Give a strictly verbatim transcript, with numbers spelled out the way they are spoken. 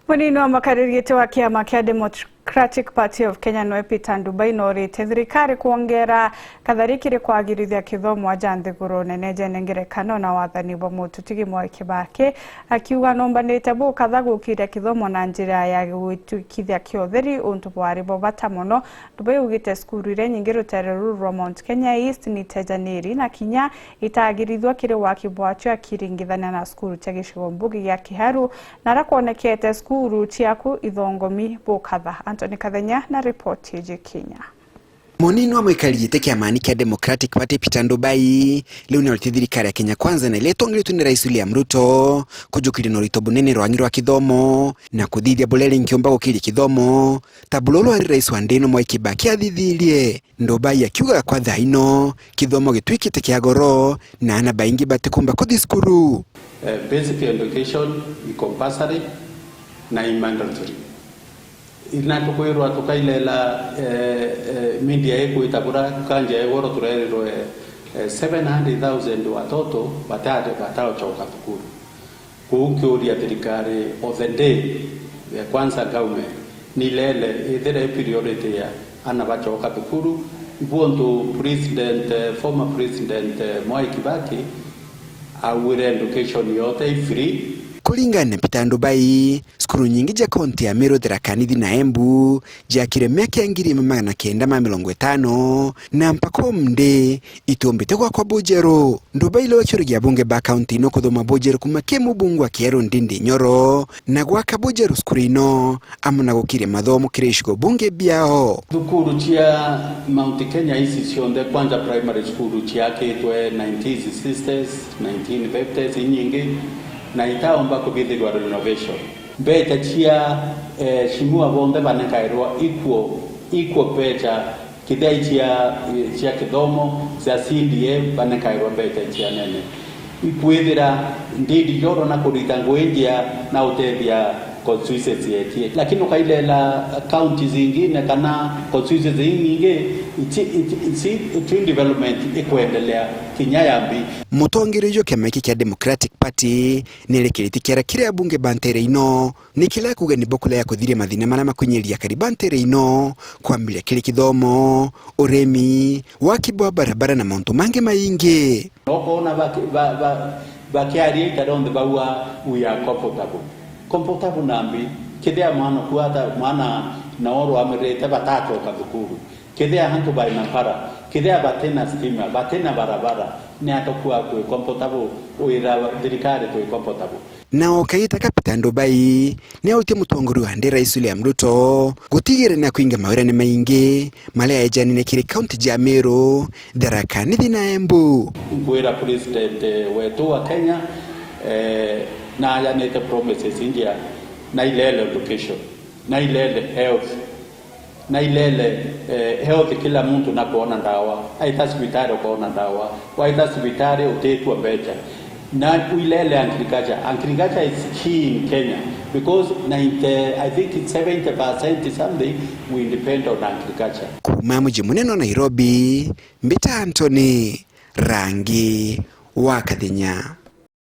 Munini wa mukariri giti wa kiama kia Democratic Party of Kenya noe Peter Ndubai norite thirikari kwongera kathari kiri kwagirithia kithomo aja nthiguru nene jene ngerekano na wathani bwa mututigi Mwai Kibaki, akiuga nombanite bukatha gukiria kithomo na njira ya gwitwikithia kia utheri untu bwari bwa bata mono. Ndubai augite cukuru iria nyingi rutere ruru rwa Mount Kenya East ni itejaniri na kinya itagirithua kiri waki bwacio akiringithania na cukuru cia gicigo mbunge gia Kiharu, na aria kwonekete cukuru ciaku ithongomi bukatha. Anthony Kathenya na ripoti iji kinya. Munini wa muikariri giti kiamani kia Democratic Party Peter Ndubai riu niorite thirikari ya Kenya Kwanza na iria itongeretue ni Rais William Ruto kujukiria na urito bunene rwangi rwa kithomo na kuthithia buria ringiumba gukiria kithomo ta buria rwari rais wa nthi ino Mwai Kibaki athithirie. Ndubai akiuga kwa thaa ino kithomo gitwikite kia goro na aana baingi batikumba kuthi cukuru. Eh, basic education i compulsory na i mandatory. Ina tukwirwa tukailela, eh, eh, media ikwita bura kanja ya goro turerirwe, eh, seven hundred thousand watoto bata-, bataochoka thukuru. Kuu kiuria thirikari of the day ya Kwanza government ni ilele ithire priority ya ana bachoka thukuru, ibu untu president, eh, former president, eh, Mwai Kibaki augire education yote i free. Kuringana na Peter Ndubai, cukuru nyingi ja kaunti ya Meru, Tharaka Nithi na Embu jiakirwe miaka ya ngiri imwe magana kenda ma mirongo itano, na mpaka umthi itiumbite gwakwa bujeru. Ndubai iria wakiuragia abunge ba kaunti ino kuthoma bujeru kuma ki mubunge wa Kiharu Ndindi Nyoro na gwaka bujeru cukuru ino amwe na gukiria mathomo kiri icigo bunge biao. Thukuru cia Mount Kenya ici cionthe, kwanza primary school ciakitwe nineteen sixties, nineteen fifties inyingi, na itaumba kubithirwa renovation. Mbeca cia, eh, shimua bonthe banenkairwa equal, equal mbeca, kithia i cia, cia kithomo, cia C D F, banenkairwa mbeca icianene. Ikwithira Ndindi Nyoro na kurita ngugi njia na utethia constituency yetie. Lakini ukailela counties ingine kana constituencies inyingi, iti, iti, iti, iti development ikwendelea kinya yambi. Mutongeria uju kiama giki kia Democratic Party ni erikiritie kiara kiria abunge ba ntere ino ni kiria akuuga ni bokula ya kuthiria mathina maria makwinyiria akari ba ntere ino, kwambiria kiri kithomo, urimi, waki bwa barabara na mauntu mangi maingi. Nokoona baki-, ba-, ba-, bakiaria ita rionthe bauga, "We are comfortable." Comfortable nambi? Kethia mwana kuata, mwana na oro amirite batacoka thukuru. Kethia antu baina mpara, kethia batina stima, batina barabara, ni atia kua kwi comfortable, wira thirikari twi comfortable? Na o kaita ka Peter Ndubai ni autie mutongoria wa nthi Rais William Ruto gutigira ni akwinga mawirane maingi maria ejanine kiri kaunti ja Meru, Tharaka Nithi na Embu. Nkwira president, eh, wetu wa Kenya, eh, na ajanite promises injia, na ilele education, na ilele health, na ilele, eh, health, kila muntu nakoona ndawa. Aita cibitari ukoona ndawa. Waita cibitari utitua mbeca. Na uilele agriculture. Agriculture is key in Kenya because ninety, I think it's seventy percent something we depend on agriculture. Kuuma muji munene wa Nairobi, mbita Anthony Rangi wa Kathenya.